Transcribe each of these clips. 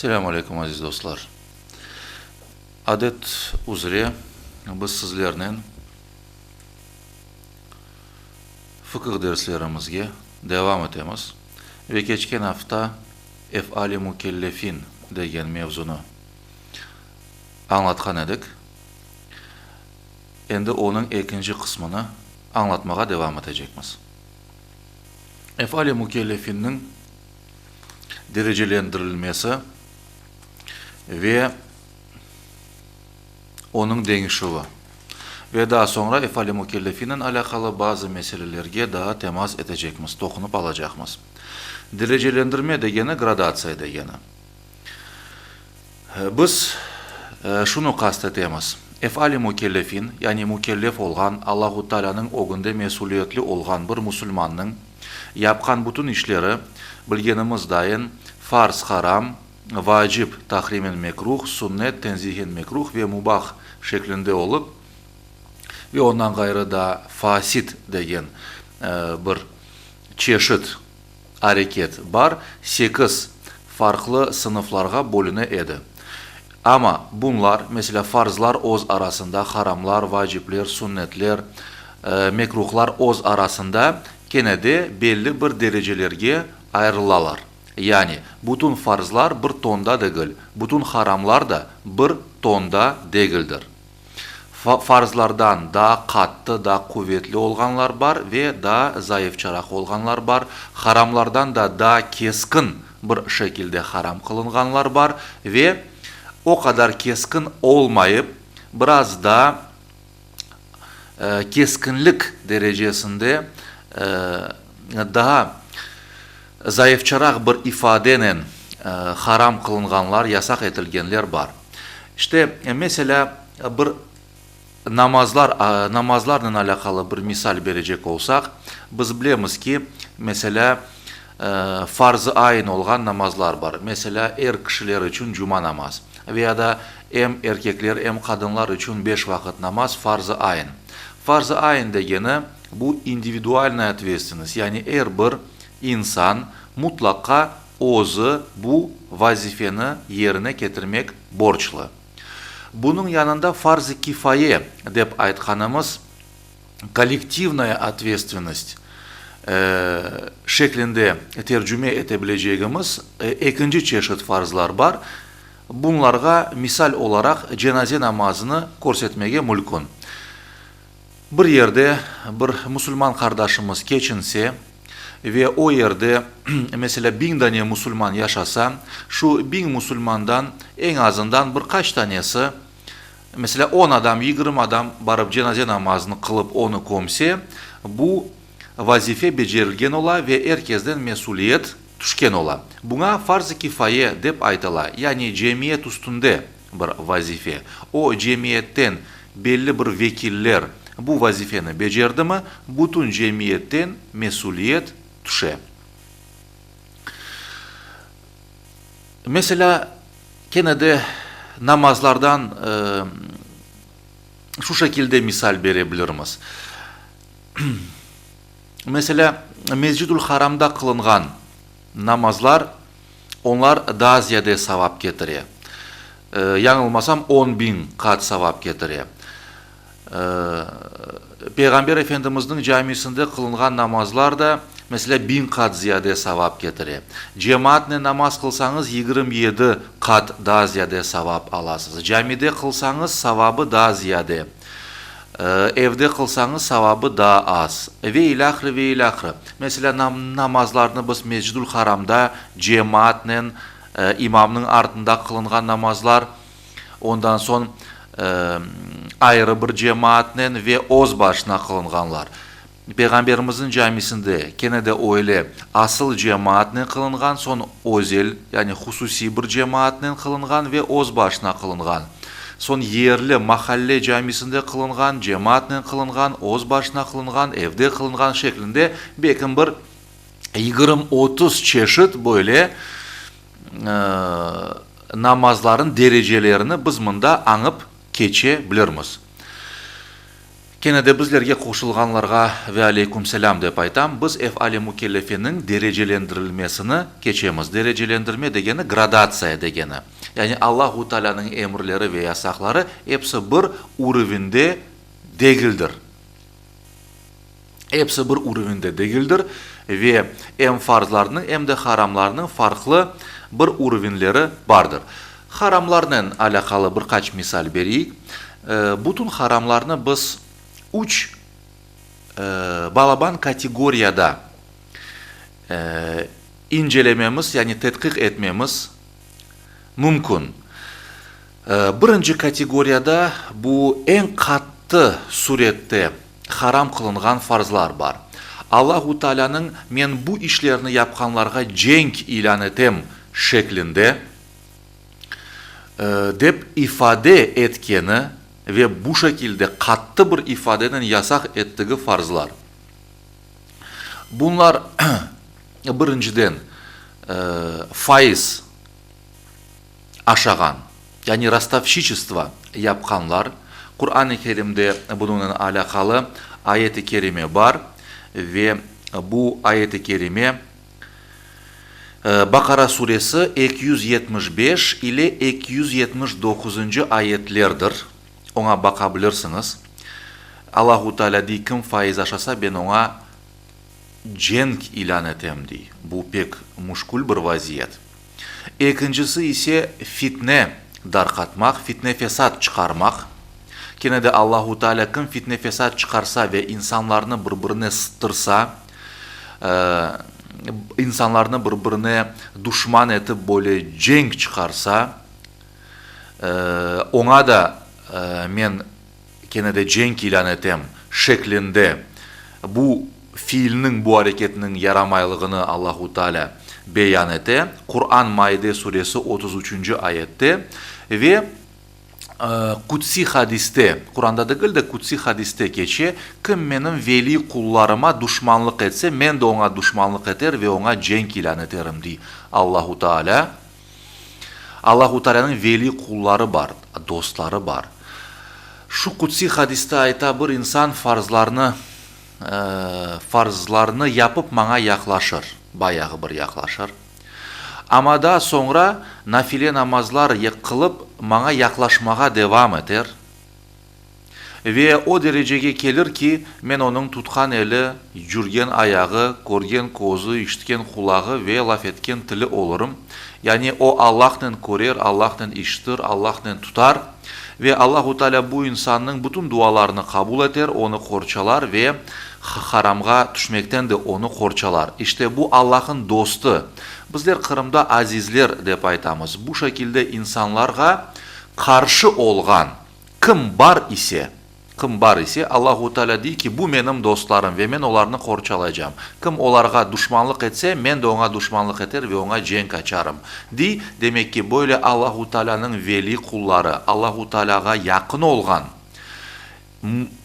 Selâmü aleyküm, aziz dostlar! Adet üzre biz sizlernen fıqıh derslerimizge devam etemiz ve keçken afta Ef'al-i mükellefin degen mevzunı añlatqan edik. Endi onıñ ekinci qısmını añlatmağa devam etecekmiz. Ef'al-i mükellefinniñ derecelendirilmesi ve onıñ deñişüvi ve daa soñra ef'al-i mükellefinen alâqalı bazı meselelerge daa temas etecekmiz, toqunıp alacaqmız. Derecelendirme degeni, gradatsiya degeni. Biz şunı qast etemiz, ef'al-i mükellefin, yani mükellef olğan, Allahu Taalânıñ ögünde mesüliyetli olğan bir musulmannıñ yapqan bütün işleri, bilgenimiz dayın, farz, haram, vacip, tahrimen mekruh, sünnet, tenzihen mekruh ve mubah şeklinde olıp, ve ondan ğayrı daa fasid degen bir çeşit areket bar, sekiz farqlı sınıflarğa bölüne edi. Amma bunlar, meselâ, farzlar öz arasında, haramlar, vacipler, sünnetler, mekruhlar öz arasında kene de belli bir derecelerge ayırılalar. Yani, bütün farzlar bir tonda degil, bütün haramlar da bir tonda degildir. Farzlardan daa qattı, daa quvetli olğanlar bar ve daa zayıfçaraq olğanlar bar, haramlardan da daa keskin bir şekilde haram qılınğanlar bar ve o qadar keskin olmayıp, biraz daa keskinlik derecesinde daa zayıfçaraq bir ifadenen haram qılınğanlar, yasaq etilgenler bar. İşte, meselâ, bir namazlar, namazlarnen alâqalı bir misal berecek olsaq, biz bilemiz ki, meselâ, farz-ı ayn olğan namazlar bar. Meselâ, er kişiler içün cuma namaz ve ya da em erkekler, em qadınlar içün beş vaqıt namaz farz-ı ayn. Farz-ı ayn degeni, bu individualnaya otvetstvennost, yani er bir insan mutlaqa özü bu vazifeni yerine ketirmek borclı. Bunıñ yanında farz-ı kifaye dep aytqanımız kollektivnaya otvetstvennost şeklinde tercüme ete bilecegimiz ekinci çeşit farzlar bar. Bunlarğa misal olaraq cenaze namazını körsetmege mülkün. Bir yerde bir musulman qardaşımız keçinse ve o yerde, meselâ, biñ dane musulman yaşasa, şu biñ musulmandan eñ azından bir qaç tanesi, meselâ, on adam, yigirmi adam barıp cenaze namazını qılıp onı kömse, bu vazife becerilgen ola ve er kesden mesüliyet tüşken ola. Buña farz-ı kifaye dep aytıla, yani cemiyet üstünde bir vazife. O cemiyetten belli bir vekiller bu vazifeni becerdimi, bütün cemiyetten mesüliyet tüşe. Meselâ, kene de namazlardan şu şekilde misal bere bilirmiz. Meselâ, Mescidül Haramda qılınğan namazlar, onlar daa ziyade savap ketire. Yañılmasam, on biñ qat savap ketire. Peyğamber Efendimizniñ camisinde qılınğan namazlar da, meselâ, biñ qat ziyade savap ketire. Cemaatnen namaz qılsañız, 27 qat daa ziyade savap alasız. Camide qılsañız, savabı daa ziyade. Evde qılsañız, savabı daa az. Ve ilâhre, ve ilâhre. Meselâ, namazlarnı biz Mescidül Haramda cemaatnen, imamnıñ artında qılınğan namazlar, ondan soñ ayrı bir cemaatnen ve öz başına qılınğanlar. Peyğamberimizniñ camisinde kene de öyle asıl cemaatnen qılınğan, soñ özel, yani hususiy bir cemaatnen qılınğan ve öz başına qılınğan. Soñ yerli, mahalle camisinde qılınğan, cemaatnen qılınğan, öz başına qılınğan, evde qılınğan şeklinde belkim bir yigirmi-otuz çeşit böyle namazların derecelerini biz mında añıp keçe bilirmiz. Kene de bizlerge qoşulğanlarğa ve aleyküm selâm dep aytam. Biz ef'al-i mükellefeniñ derecelendirilmesini keçemiz. Derecelendirme degeni gradatsiya degeni. Yani Allahu Taalânıñ emirleri ve yasaqları episi bir uruvinde degildir. Episi bir uruvinde degildir ve em farzlarnıñ, em de haramlarnıñ farqlı bir uruvinleri bardır. Haramlarnen alâqalı bir qaç misal bereyik. Bütün haramlarnı biz üç balaban kategoriyada incelememiz, yani tedqiq etmemiz mümkün. Birinci kategoriyada bu eñ qattı surette haram qılınğan farzlar bar. Allahu Taalânıñ men bu işlerni yapqanlarğa cenk ilân etem şeklinde dep ifade etkeni ve bu şekilde qattı bir ifadenen yasaq ettigi farzlar. Bunlar, birinciden, faiz aşağan, yani rostovşiçestvo yapqanlar, Quran-ı Kerimde bunıñnen alâqalı ayet-i kerime bar ve bu ayet-i kerime Baqara suresi 275 ile 279-ncı ayetlerdir, oña baqa bilirsiñiz. Allahu Teala dey, kim faiz aşasa, ben oña cenk ilân etem, dey. Bu pek müşkül bir vaziyet. Ekincisi ise fitne darqatmaq, fitne-fesat çıqarmaq. Kene de Allahu Teala kim fitne-fesat çıqarsa ve insanlarnı bir-birine sıttırsa, insanlarnı bir-birine duşman etip böyle cenk çıqarsa, oña da men kene de cenk ilân etem şeklinde bu fiilniñ, bu areketniñ yaramaylığını Allahu Teala beyan ete, Quran Maide suresi 33 üçünci ayette ve Qudsiy hadiste, Quranda degil de, Qudsiy hadiste keçe, Kim menim veliy qullarıma duşmanlıq etse, men de oña duşmanlıq eter ve oña cenk ilân eterim, dey Allahu Teala. Allahu Taalânıñ veliy qulları bar, dostları bar. Şu qudsiy hadiste ayta, bir insan farzlarnı, farzlarnı yapıp maña yaqlaşır, bayağı bir yaqlaşır. Amma daa soñra nafile namazlar qılıp maña yaqlaşmağa devam eter. Ve o derecege kelir ki, men onıñ tutqan eli, cürgen ayağı, körgen közü, işitken qulağı ve laf etken tili olurım. Yani o Allahnen körer, Allahnen işitir, Allahnen tutar. Ve Allahu Teala bu insannıñ bütün dualarını qabul eter, onı qorçalar ve haramğa tüşmekten de onı qorçalar. İşte bu Allah'ın dostu. Bizler Qırımda azizler dep aytamız. Bu şekilde insanlarğa qarşı olğan Kim bar ise, kim bar ise, Allahu Teala dey ki, bu menim dostlarım ve men olarnı qorçalaycam. Kim olarğa duşmanlıq etse, men de oña duşmanlıq eter ve oña cenk açarım, dey. Demek ki, böyle Allahu Tealanıñ veli qulları, Allahu Tealağa yaqın olğan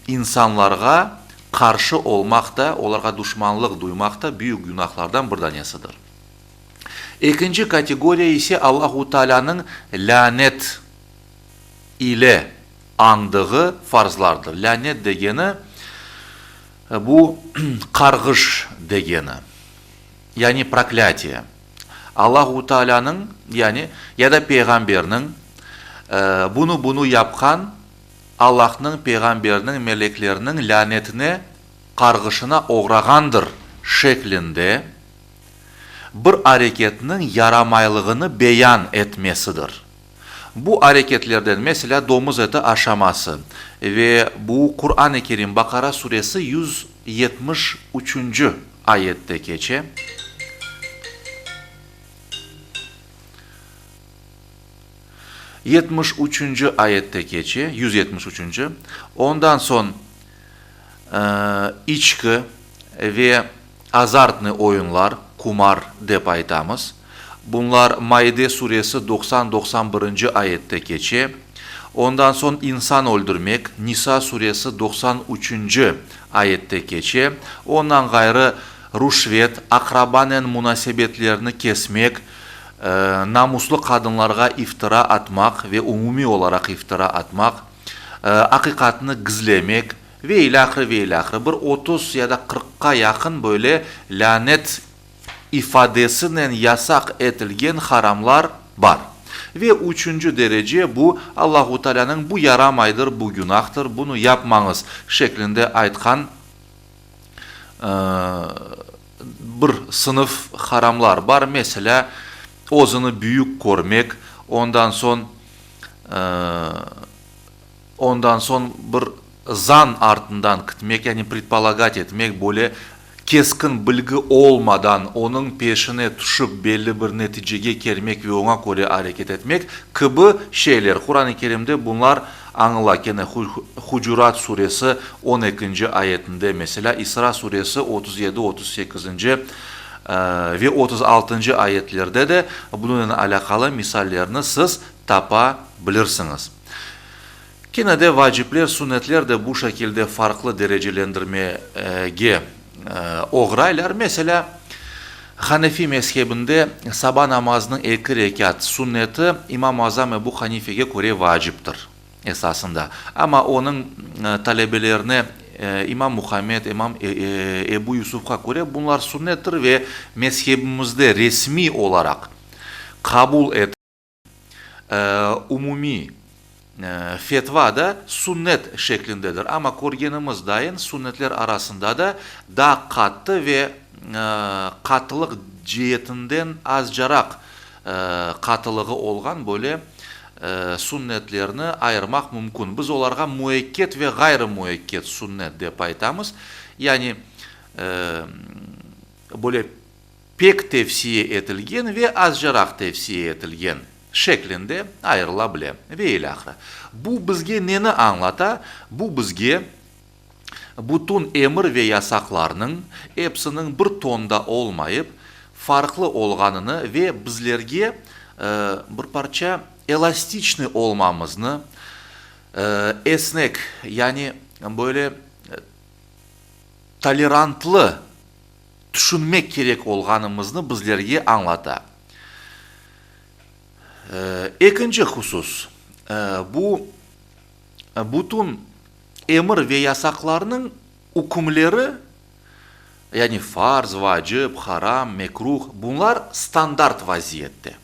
insanlarğa qarşı olmaq da, olarğa duşmanlıq duymaq da büyük günahlardan bir danesidir. Ekinci kategoriya ise Allahu Tealanıñ lânet ile añdığı farzlardır. Lânet degeni, bu qarğış degeni, yani proklâtiye. Allahu Taalânıñ, yani ya da peyğamberniñ, bunı, bunı yapqan Allahnıñ, peyğamberniñ, meleklerniñ lânetine, qarğışına oğrağandır şeklinde bir areketniñ yaramaylığını beyan etmesidir. Bu areketlerden, meselâ, domuz eti aşaması ve bu Quran-ı Kerim Baqara suresi 173-nci ayette keçe. Yetmiş üçünci ayette keçe, 173-nci. Ondan soñ içki ve Azartnıy oyunlar, kumar dep aytamız. Bunlar Maide suresi 90, 91-nci ayette keçe. Ondan soñ insan öldürmek, Nisa suresi 93-nci ayette keçe. Ondan ğayrı ruşvet, aqrabanen munasebetlerni kesmek, namuslı qadınlarğa iftira atmaq ve umumiy olaraq iftira atmaq, aqiqatnı gizlemek. Ve ilâhre, ve ilâhre. Bir 30 ya da qırqqa yaqın böyle lânet ifadesinen yasaq etilgen haramlar bar. Ve üçünci derece bu, Allahu Tealânıñ bu yaramaydır, bu günahtır, bunı yapmañız şeklinde aytqan bir sınıf haramlar bar. Meselâ, özüni büyük körmek, ondan soñ Ondan soñ bir zan artından kitmek, yani predpolagat etmek, böyle keskin bilgi olmadan onıñ peşine tüşip belli bir neticege kelmek ve oña köre areket etmek kibi şeyler. Quran-ı Kerimde bunlar añıla, kene Hucurat suresi on ekinci ayetinde, meselâ, İsra suresi 37, 38-nci ve 36-ncı ayetlerde de bunıñnen alâqalı misallerni siz tapa bilirsiñiz. Kene de vacipler, sünnetler de bu şekilde farqlı derecelendirmege oğraylar. Meselâ, Hanefi mezhebinde saba namazınıñ eki rekât sünneti İmam-ı Azam Ebu Hanifege köre vaciptir esasında. Amma onıñ talebelerine İmam Muhammed, İmam Ebu Yusufqa köre bunlar sünnettir ve mezhebimizde resmiy olaraq qabul etilgen Umumiy fetva da sünnet şeklindedir, amma körgenimiz dayın sünnetler arasında da daa qattı ve qattılıq ceetinden azcaraq qatılığı olğan böyle sünnetlerni ayırmaq mümkün. Biz olarğa müekket ve ğayrı müekket sünnet dep aytamız, yani böyle pek tevsiye etilgen ve azcaraq tevsiye etilgen şeklinde ayırıla bile ve ilâhre. Bu bizge neni añlata? Bu bizge bütün emir ve yasaqlarnıñ epsiniñ bir tonda olmayıp, farqlı olğanını ve bizlerge bir parça elastiçnıy olmamıznı, esnek, yani böyle tolerantlı tüşünmek kerek olğanımıznı bizlerge añlata. Ekinci husus, bu bütün emir ve yasaqlarnıñ ükümleri, yani farz, vacip, haram, mekruh, bunlar standart vaziyette.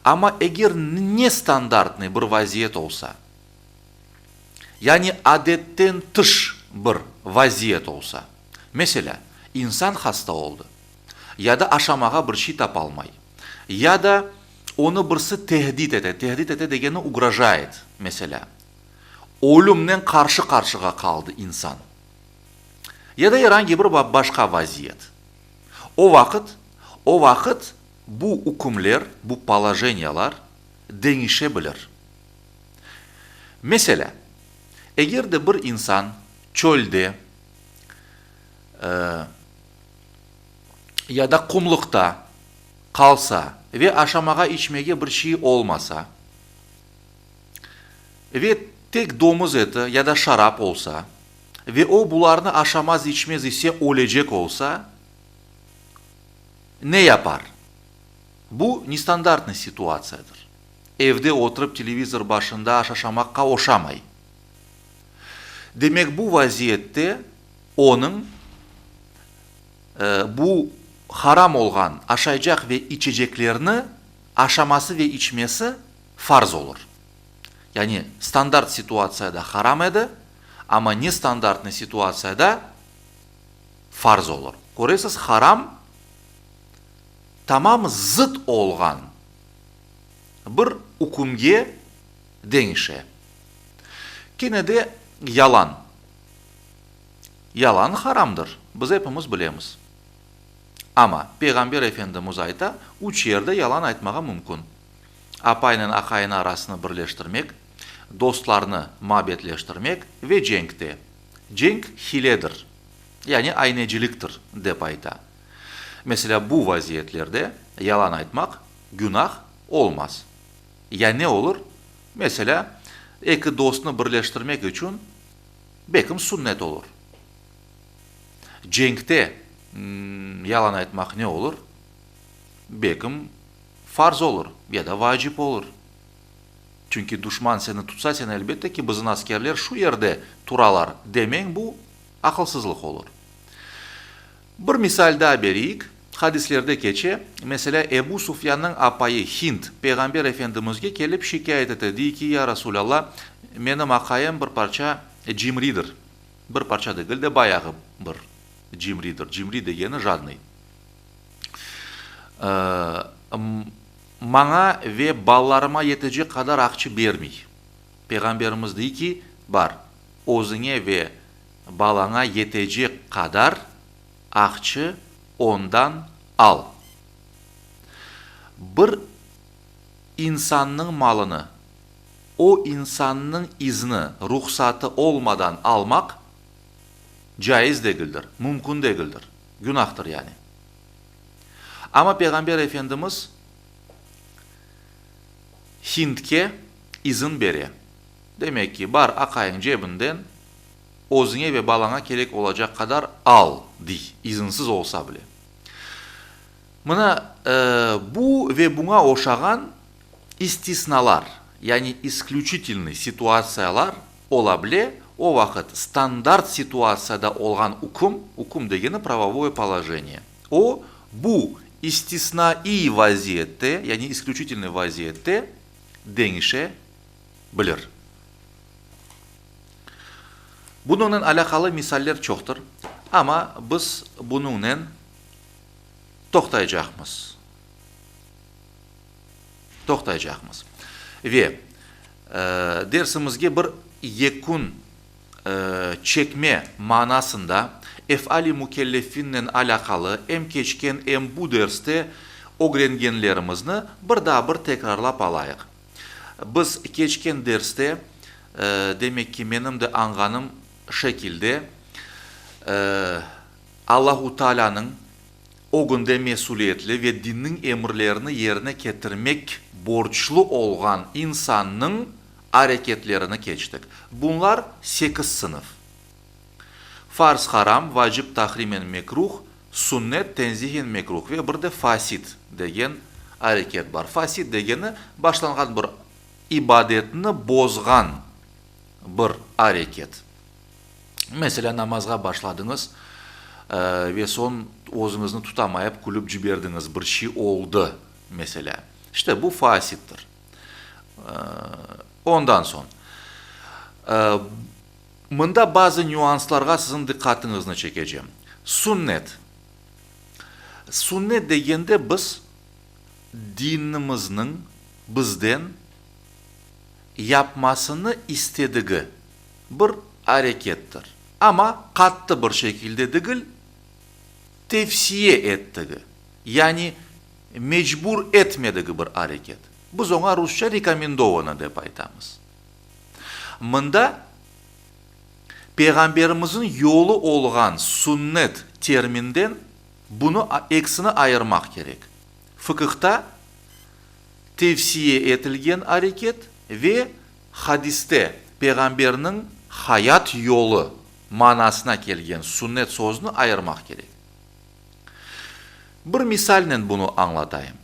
Amma eger nestandartnıy bir vaziyet olsa, yani adetten tış bir vaziyet olsa, meselâ, insan hasta oldı, ya da aşamağa bir şey tapalmay, ya da onı birisi tehdit ete, tehdit ete degeni ugrojayet, meselâ, ölümnen qarşı-qarşığa qaldı insan, ya da er angi bir başqa vaziyet, o vaqıt, o vaqıt bu ükümler, bu polojeniyalar deñişe bilir. Meselâ, eger de bir insan çölde ya da qumlıqta qalsa ve aşamağa-içmege bir şey olmasa ve tek domuz eti ya da şarap olsa ve o bularnı aşamaz-içmez ise ölecek olsa, ne yapar? Bu nestandartnıy situatsiyadır. Evde oturıp televizor başında aş aşamaqqa oşamay. Demek, bu vaziyette onıñ bu haram olğan aşaycaq ve içeceklerni aşaması ve içmesi farz olur. Yani standart situatsiyada haram edi, amma nestandartnıy situatsiyada farz olur. Köresiz, haram tamam zıt olğan bir ükümge deñişe. Kene de yalan. Yalan haramdır, biz epimiz bilemiz. Amma Peyğamber Efendimiz ayta, üç yerde yalan aytmağa mümkün, apaynen aqayını arasını birleştirmek, dostlarnı mabetleştirmek ve cenkte. Cenk hiledir, yani ayneciliktir, dep ayta. Meselâ, bu vaziyetlerde yalan aytmaq günah olmaz. Ya ne olur? Meselâ, eki dostnı birleştirmek içün bekim sünnet olur. Cenkte yalan aytmaq ne olur? Bekim farz olur ya da vacip olur. Çünki duşman seni tutsa, sen elbette ki, bizim askerler şu yerde turalar demeñ, bu aqılsızlıq olur. Bir misal daa bereyik, hadislerde keçe, meselâ, Ebu Sufyannıñ apayı Hind Peyğamber Efendimizge kelip şikâyet ete, dey ki, Ya Resulâllah, menim aqayım bir parça cimridir, bir parça degil de, bayağı bir cimridir, cimri degeni jadnıy, maña ve balalarıma yetecek qadar aqçı bermey. Peyğamberimiz dey ki, Bar, özüñe ve balaña yetecek qadar aqçı ondan al. Bir insannıñ malını o insannıñ izni, ruhsatı olmadan almaq caiz degildir, mümkün degildir, günahtır yani. Amma Peyğamber Efendimiz Hindke izin bere. Demek ki, bar aqayıñ cebinden özüñe ve balaña kerek olacaq qadar al, dey, izinsiz olsa bile. Mına, bu ve buña oşağan istisnalar, yani isklüçitelnıy situatsiyalar ola bile, o vaqıt standart situatsiyada olğan üküm, üküm degeni pravovoye polojeniye, o, bu istisnaiy vaziyette, yani isklüçitelnıy vaziyette deñişe bilir. Bunıñnen alâqalı misaller çoqtır, amma biz bunıñnen toqtaycaqmız. Toqtaycaqmız. Ve dersimizge bir yekün çekme manasında ef'al-i mükellefinnen alâqalı em keçken, em bu derste ögrengenlerimizni bir daa bir tekrarlap alayıq. Biz keçken derste, demek ki, menim de añğanım şekilde, Allahu Taalânıñ ögünde mesüliyetli ve dinniñ emirlerini yerine ketirmek borclu olğan insannıñ areketlerini keçtik. Bunlar sekiz sınıf, farz-haram, vacip tahrimen mekruh, Sünnet tenzihen mekruh ve bir de fasid degen areket bar. Fasid degeni, başlanğan bir ibadetni bozğan bir areket. Meselâ, namazğa başladıñız ve soñ özüñizni tutamayıp külüp ciberdiñiz, bir şey oldı, meselâ. İşte, bu fasidtir. Ondan soñ, Mında bazı nüanslarğa siziñ diqqatıñıznı çekecem. Sünnet. Sünnet degende biz dinimizniñ bizden yapmasını istedigi bir arekettir. Amma qattı bir şekilde degil, tevsiye ettigi, yani mecbur etmedigi bir areket. Biz oña rusça rekomendovano dep aytamız. Mında Peyğamberimizniñ yolu olğan sünnet terminden bunı eksini ayırmaq kerek. Fıqıhta tevsiye etilgen areket ve hadiste Peyğamberniñ hayat yolu manasına kelgen sünnet sözüni ayırmaq kerek. Bir misalnen bunı añlatayım.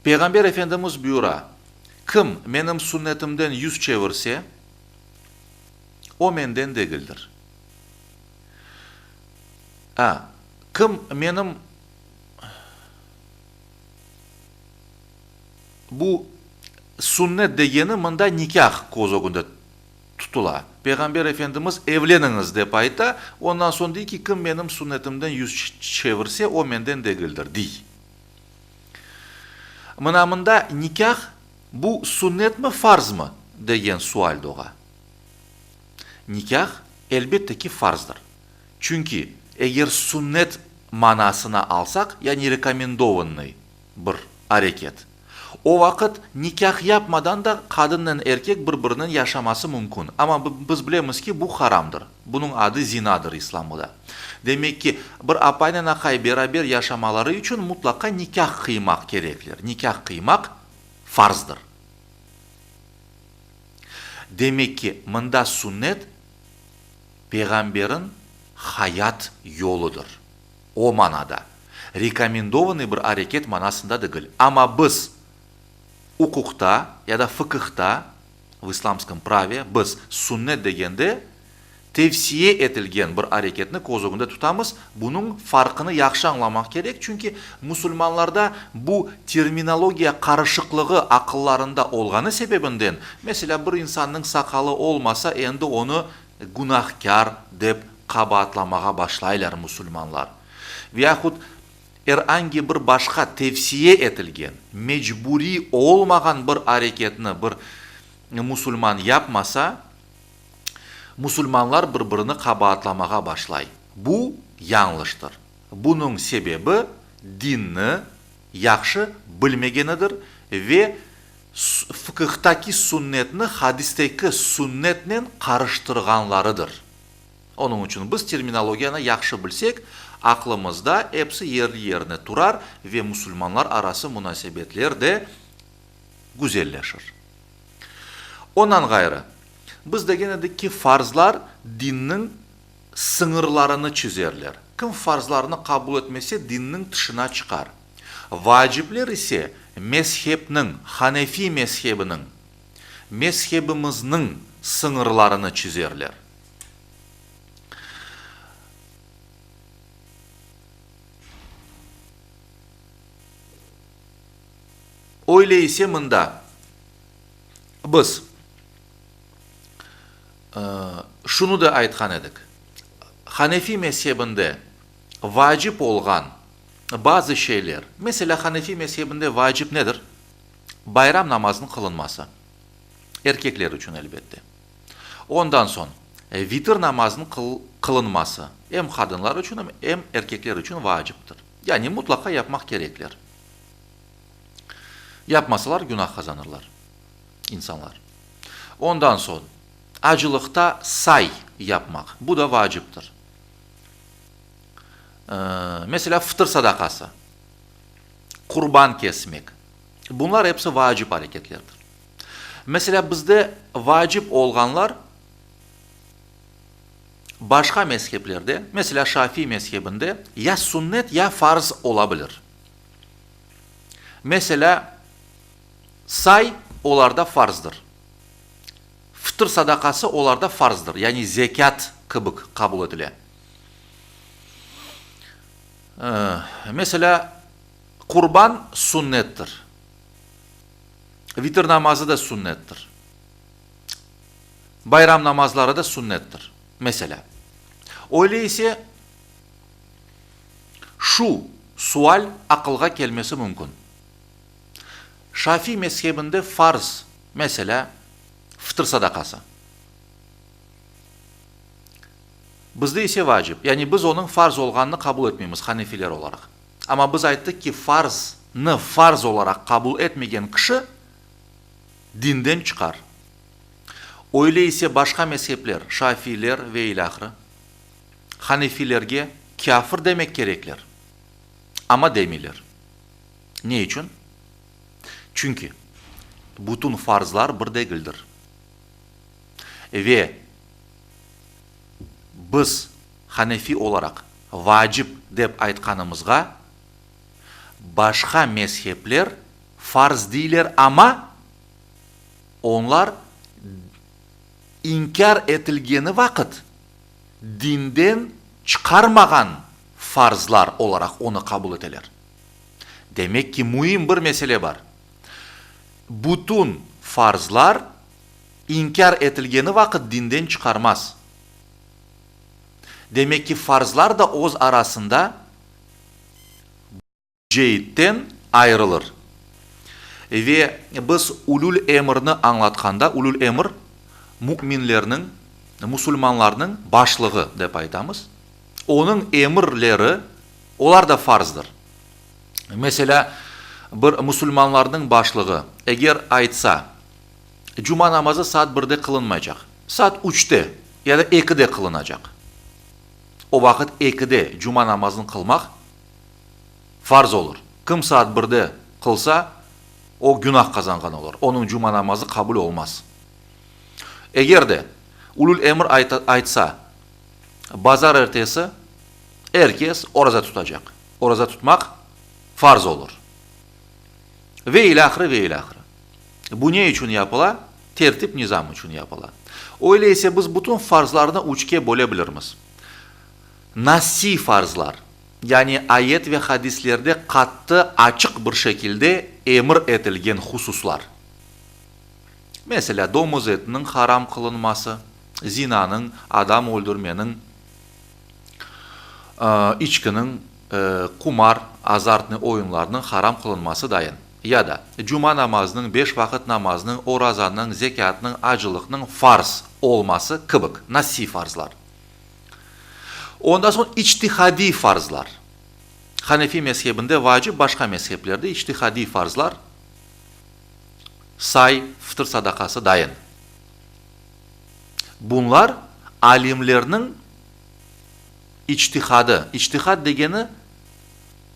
Peyğamber Efendimiz buyura, Kim menim sünnetimden yüz çevirse, o menden degildir. A, kim menim Bu sünnet degeni mında nikâh köz ögünde tutula. Peyğamber Efendimiz evleniñiz dep ayta, ondan soñ dey ki, kim menim sünnetimden yüz çevirse, o menden degildir, dey. Mına mında nikâh, bu sünnetmi, farzmı, degen sual doğa. Nikâh, elbette ki, farzdır. Çünki eger sünnet manasına alsaq, yani rekomendovannıy bir areket, o vaqıt nikâh yapmadan da qadınnen erkek bir-birinen yaşaması mümkün. Amma biz bilemiz ki, bu haramdır. Bunıñ adı zinadır İslamda. Demek ki, bir apaynen aqay beraber yaşamaları içün mutlaqa nikâh qıymaq kerekler. Nikâh qıymaq farzdır. Demek ki, mında sünnet Peyğamberin hayat yoludır. O manada. Rekomendovanıy bir areket manasında degil. Amma biz. Uquqta ya da fıqıhta, v islamskom prave, biz sünnet degende, tevsiye etilgen bir areketni köz ögünde tutamız. Bunıñ farqını yahşı añlamaq kerek, çünki musulmanlarda bu terminologiya qarışıqlığı aqıllarında olğanı sebebinden, meselâ, bir insannıñ saqalı olmasa, endi onı günahkâr dep qabaatlamağa başlaylar musulmanlar. Veyahut er angi bir başqa tevsiye etilgen, mecburiy olmağan bir areketni bir musulman yapmasa, musulmanlar bir-birini qabaatlamağa başlay. Bu yañlıştır. Bunıñ sebebi dinni yahşı bilmegenidir ve fıqıhtaki sünnetni hadisteki sünnetnen qarıştırğanlarıdır. Onıñ içün biz terminologiyanı yahşı bilsek, aqlımızda episi yerli-yerine turar ve musulmanlar arası munasebetler de güzelleşir. Ondan ğayrı, biz degen edik ki, farzlar dinniñ sıñırlarını çizerler. Kim farzlarnı qabul etmese, dinniñ tışına çıqar. Vacipler ise mezhepniñ, hanefi mezhebiniñ, mezhebimizniñ sıñırlarını çizerler. Öyle ise mında biz şunı da aytqan edik, hanefi mezhebinde vacip olğan bazı şeyler, meselâ, hanefi mezhebinde vacip nedir? Bayram namazınıñ qılınması, erkekler içün elbette. Ondan soñ, vitr namazınıñ qılınması em qadınlar içün, em erkekler içün vaciptir. Yani mutlaqa yapmaq kerekler. Yapmasalar günah qazanırlar insanlar. Ondan soñ, acılıqta say yapmaq, bu da vaciptir. Meselâ, fıtır sadaqası, qurban kesmek, bunlar episi vacip areketlerdir. Meselâ, bizde vacip olğanlar başqa mezheplerde, meselâ, şafiy mezhebinde ya sünnet, ya farz ola bilir. Meselâ, say olarda farzdır. Fıtır sadaqası olarda farzdır, yani zekât kibik qabul etile. Meselâ, qurban sünnettir. Vitr namazı da sünnettir. Bayram namazları da sünnettir, meselâ. Öyle ise, şu sual aqılğa kelmesi mümkün. Şafiy mezhebinde farz, meselâ, fıtır sadaqası. Bizde ise vacip. Yani biz onıñ farz olğanını qabul etmeymiz, hanefiler olaraq. Amma biz ayttıq ki, farznı farz olaraq qabul etmegen kişi dinden çıqar. Öyle ise başqa mezhepler, şafiyler ve ilâhre, hanefilerge kâfir demek kerekler. Amma demeyler. Ne içün? Çünki bütün farzlar bir degildir. Ve biz hanefi olaraq vacip dep aytqanımızğa başqa mezhepler farz deyler, amma onlar inkâr etilgeni vaqıt dinden çıqarmağan farzlar olaraq onı qabul eteler. Demek ki, müim bir mesele bar. Bütün farzlar inkâr etilgeni vaqıt dinden çıqarmaz. Demek ki, farzlar da öz arasında bu ceetten ayrılır. Ve biz ulül emirni añlatqanda, ulül emir, müminlerniñ, musulmanlarnıñ başlığı dep aytamız, onıñ emirleri, olar da farzdır. Meselâ, bir musulmanlarnıñ başlığı eger aytsa, Cuma namazı saat birde qılınmaycaq, saat üçte ya da ekide qılınacaq. O vaqıt ekide cuma namazını qılmaq farz olur. Kim saat birde qılsa, o günah qazanğan olur, onıñ cuma namazı qabul olmaz. Eger de ulul emir aytsa, bazar ertesi er kes oraza tutacaq, oraza tutmaq farz olur. Ve ilâhre, ve ilâhre. Bu ne içün yapıla? Tertip-nizam içün yapıla. Öyle ise biz bütün farzlarnı üçke böle bilirmiz. Nassiy farzlar, yani ayet ve hadislerde qattı, açıq bir şekilde emir etilgen hususlar. Meselâ, domuz etiniñ haram qılınması, zinanıñ, adam öldürmeniñ, içkiniñ, qumar, azartnıy oyunlarnıñ haram qılınması dayın. Ya da, cuma namazınıñ, beş vaqıt namazınıñ, orazanıñ, zekâtnıñ, acılıqnıñ farz olması kibik nassiy farzlar. Ondan soñ içtihadiy farzlar. Hanefi mezhebinde vacip, başqa mezheplerde içtihadiy farzlar, say, fıtır sadaqası dayın. Bunlar alimlerniñ içtihadı, içtihad degeni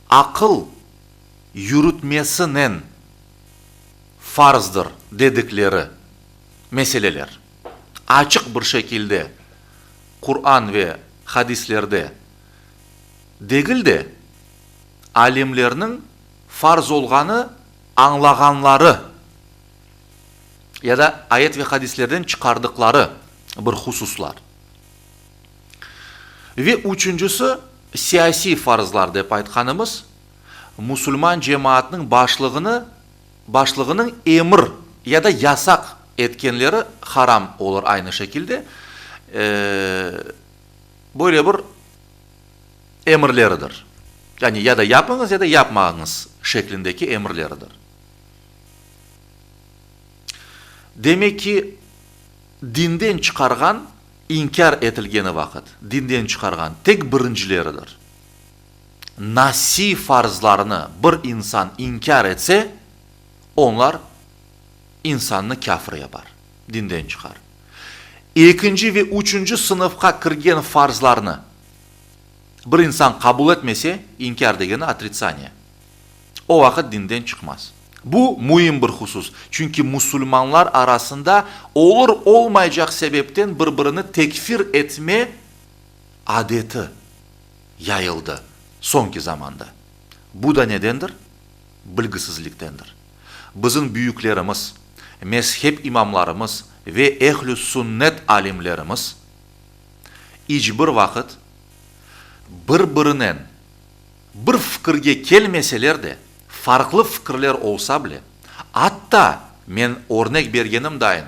aqıl yürütmesinen farzdır dedikleri meseleler. Açıq bir şekilde Quran ve hadislerde degil de, alimlerniñ farz olğanı añlağanları ya da ayet ve hadislerden çıqardıqları bir hususlar. Ve üçüncisi, siyasiy farzlar dep aytqanımız, musulman cemaatınıñ başlığını, başlığınıñ emir ya da yasaq etkenleri haram olur aynı şekilde, böyle bir emirleridir. Yani ya da yapıñız, ya da yapmañız şeklindeki emirleridir. Demek ki, dinden çıqarğan, inkâr etilgeni vaqıt, dinden çıqarğan tek birincileridir. Nasiy farzlarnı bir insan inkâr etse, onlar insannı kâfir yapar, dinden çıqar. Ekinci ve üçünci sınıfqa kirgen farzlarnı bir insan qabul etmese, inkâr degeni otritsaniye, o vaqıt dinden çıqmaz. Bu müim bir husus, çünki musulmanlar arasında olur-olmaycaq sebepten bir-birini tekfir etme adeti yayıldı soñki zamanda. Bu da nedendir? Bilgisizliktendir. Bizim büyüklerimiz, mezhep imamlarımız ve ehl-ü sünnet alimlerimiz iç bir vaqıt bir-birinen bir fikirge kelmeseler de, farqlı fikirler olsa bile, atta, men örnek bergenim dayın,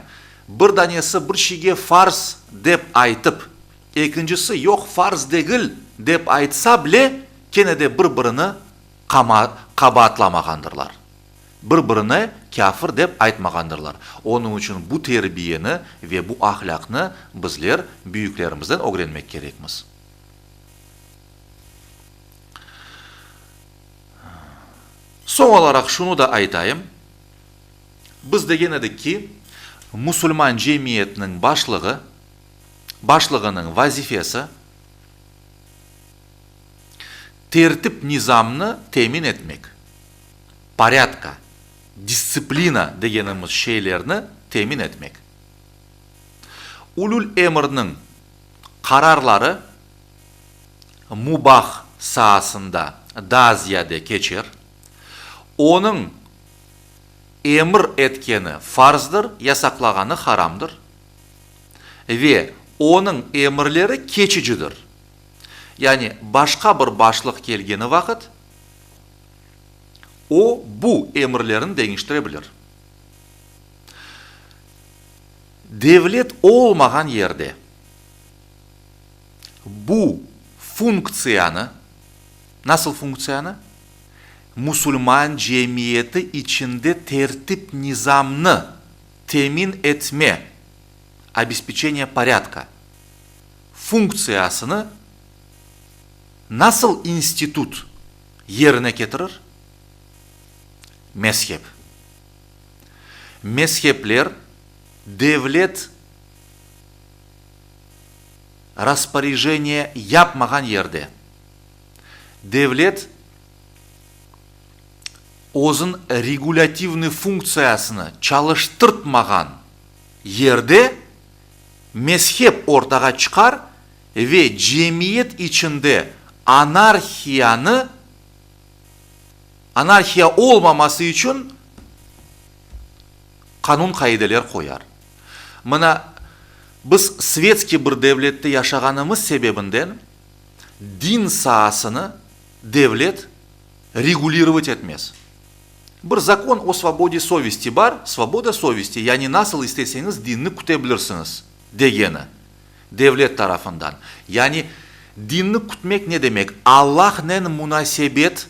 bir danesi bir şeyge farz dep aytıp, ekincisi yoq, farz degil dep aytsa bile, kene de bir-birini qabaatlamağandırlar. Bir-birine kâfir dep aytmağandırlar. Onıñ içün bu terbiyeni ve bu ahlâqnı bizler büyüklerimizden ögrenmek kerekmiz. Soñ olaraq şunı da aytayım, biz degen edik ki, musulman cemiyetiniñ başlığı, başlığınıñ vazifesi, tertip-nizamnı temin etmek, porâdka, distsiplina degenimiz şeylerni temin etmek. Ulül emirniñ qararları mubah saasında daa ziyade keçer, onıñ emir etkeni farzdır, yasaqlağanı haramdır ve onıñ emirleri keçicidir. Yani başqa bir başlıq kelgeni vaqıt, o bu emirlerini deñiştire bilir. Devlet olmağan yerde bu funktsiyanı, nasıl funktsiyanı? Musulman cemiyeti içinde tertip-nizamnı temin etme, obespeçeniye porâdka, funktsiyasını nasıl institut yerine ketirir? Mezhep. Mezhepler devlet rasporejeniye yapmağan yerde, devlet özüñ regulâtivnıy funktsiyasını çalıştırtmağan yerde mezhep ortağa çıqar ve cemiyet içinde anarhiyanı, anarhiya olmaması içün. Qanun-qaideler qoyar. Mına, biz svetskiy bir devlette yaşağanımız sebebinden din saasını devlet regulirovat etmez. Bir zakon o svobode sovesti bar, svoboda sovesti, yani nasıl isteseñiz dinni küte bilirsiñiz degeni devlet tarafından. Yani dinni kütmek ne demek? Allahnen munasebet,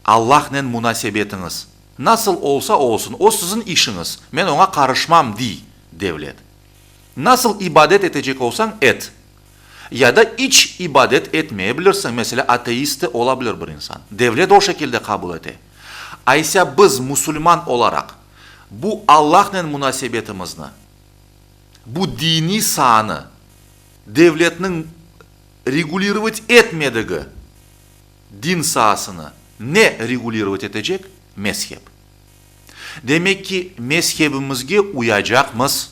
Allahnen munasebetiñiz nasıl olsa olsun, o siziñ işiñiz, men oña qarışmam, diy devlet. Nasıl ibadet etecek olsañ, et. Ya da iç ibadet etmeye bilirsiñ, meselâ, ateist de ola bilir bir insan. Devlet o şekilde qabul ete. Aysa biz, musulman olaraq, bu Allahnen munasebetimizni, bu diniy saanı devletniñ regulirovat etmedigi din saasını ne regulirovat etecek? Mezhep. Demek ki, mezhebimizge uyacaqmız.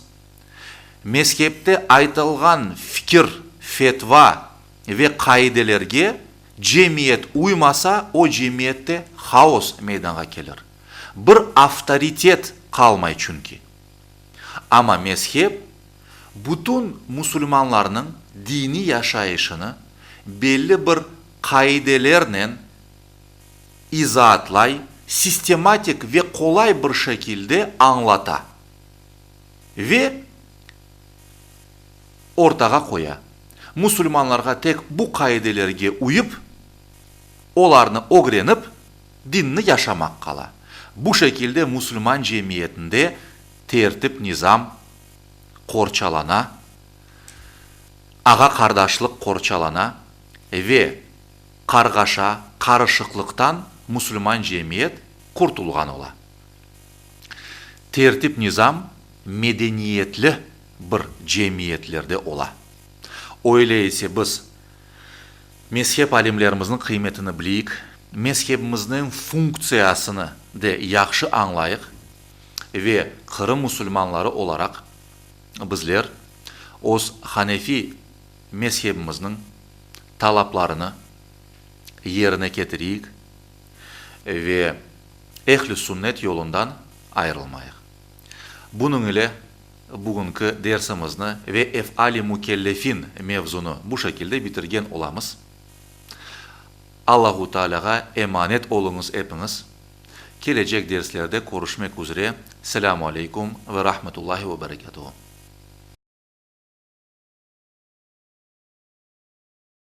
Mezhepte aytılğan fikir, fetva ve qaidelerge cemiyet uymasa, o cemiyette haos meydanğa kelir. Bir avtoritet qalmay çünki. Amma mezhep bütün musulmanlarnıñ diniy yaşayışını belli bir qaidelernen izaatlay, sistematik ve qolay bir şekilde añlata. Ve ortağa qoya. Musulmanlarğa tek bu qaidelerge uyıp, olarnı ögrenip, dinni yaşamaq qala. Bu şekilde musulman cemiyetinde tertip-nizam qorçalana, ağa-qardaşlıq qorçalana ve qarğaşa, qarışıqlıqtan musulman cemiyet qurtulğan ola. Tertip-nizam medeniyetli bir cemiyetlerde ola. Öyle ise biz mezhep alimlerimizniñ qıymetini bileyik, mezhebimizniñ funktsiyasını de yahşı añlayıq ve Qırım musulmanları olaraq bizler öz hanefi mezhebimizniñ talaplarını yerine ketireyik ve Ehl-i Sünnet yolundan ayırılmayıq. Bunıñ ile bugünki dersimizni ve Ef'al-i Mükellefin mevzunı bu şekilde bitirgen olamız. Allahu Tealâğa emanet oluñız epiñiz. Kelecek derslerde körüşmek üzre. Selâmu aleykum ve rahmetullahi ve berekâtuhu.